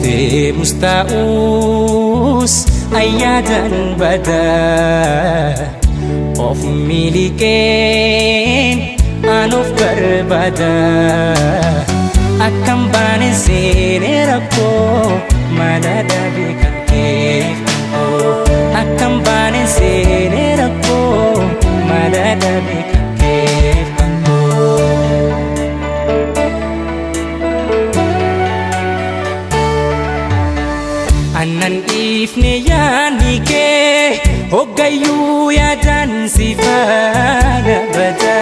Deemus ta'us ayyaadan bada of miliqeen an of barbaada akkam baane seenee rakkoo mala dhabe kan keef akkam baane seenee rakkoo mala dhabe kan keef kan koo. Annan dhiifne yaadni kee hoggayyuu yaadaan si faana bada.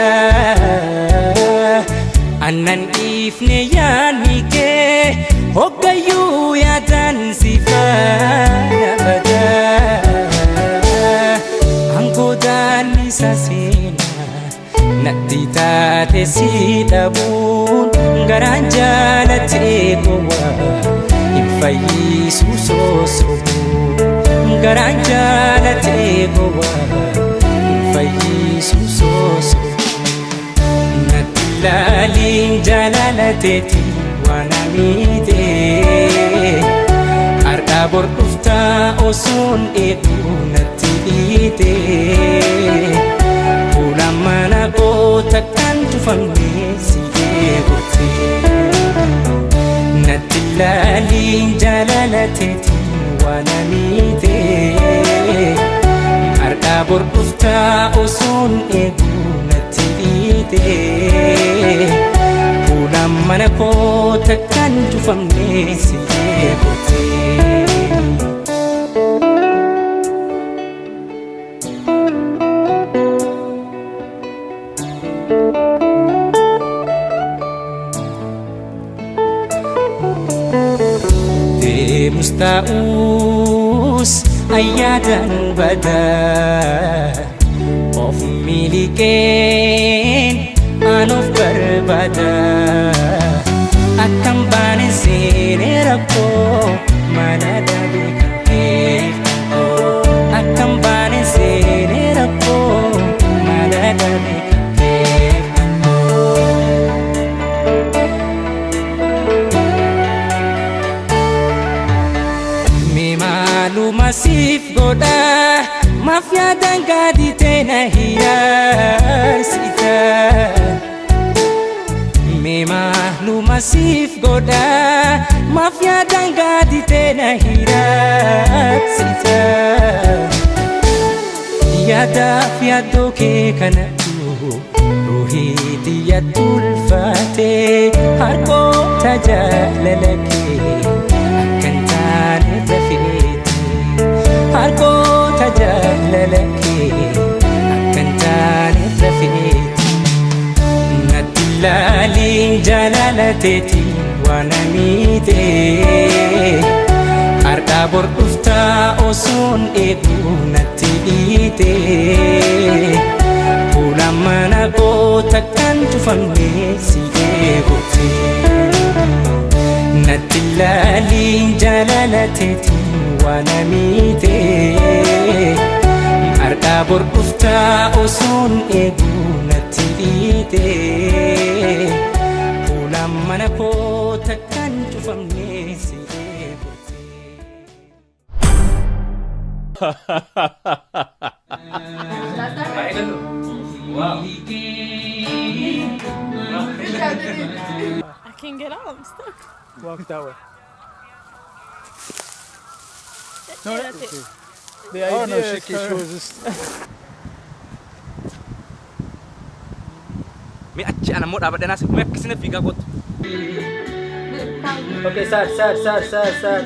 Annan dhiifne yaadni kee hoggayyuu yaadaan si faana bada. Angoodaan isa seenaa natti taate si dhabuun garaan jaalatee gowwaa hin fayyisu sossobuun garaan jaalatee gowwaa hin fayyisu sossobuun natti laaliin jaalalateeti waan amiite har'aa bor dhuftaa osoon eeguu natti dhiite fuula mana goota kan cufamne si eeguute. Natti laaliin jaalalateeti waan amiite har'aa bor dhuftaa osoon eeguu natti dhiite fuula mana koota kan cufamne si eeguute. Deemus ta'us ayyaadan bada of miliqeen an of barbaada akkam baane seenee rakkoo mala dhabe kan keef akkam baane seenee rakkoo mala dhabe kan keef kan koo. Mee maaluma siif godha maaf yaadaan gaaditee na hiraarsita. Mee maaluma siif godha maaf yaadaan gaaditee na hiraarsita. Yaadaaf yaaddoo kee kanatu ruuhii xiyyatti ulfaate harkoota jaalala kee akkan taane rafeete harkoota jaalala kee akkan taane rafeete natti laaliin jaalalateeti waan amiite har'aa bor dhuftaa osoon eeguu natti dhiite fuula mana goota kan cufamne si eeguute natti laaliin jaalalateeti waan amiite har'aa bor dhuftaa osoon eeguu natti dhiite fuula mana koota kan cufamne si eeguute. Wow. I can't get out. I'm stuck. Walk that way. No, that's it. The idea oh no, she was just. Mee achi ana immoo dhaabadhee naas mee akkasina fiigaa kottu. Okay, sir, sir, sir, sir, sir.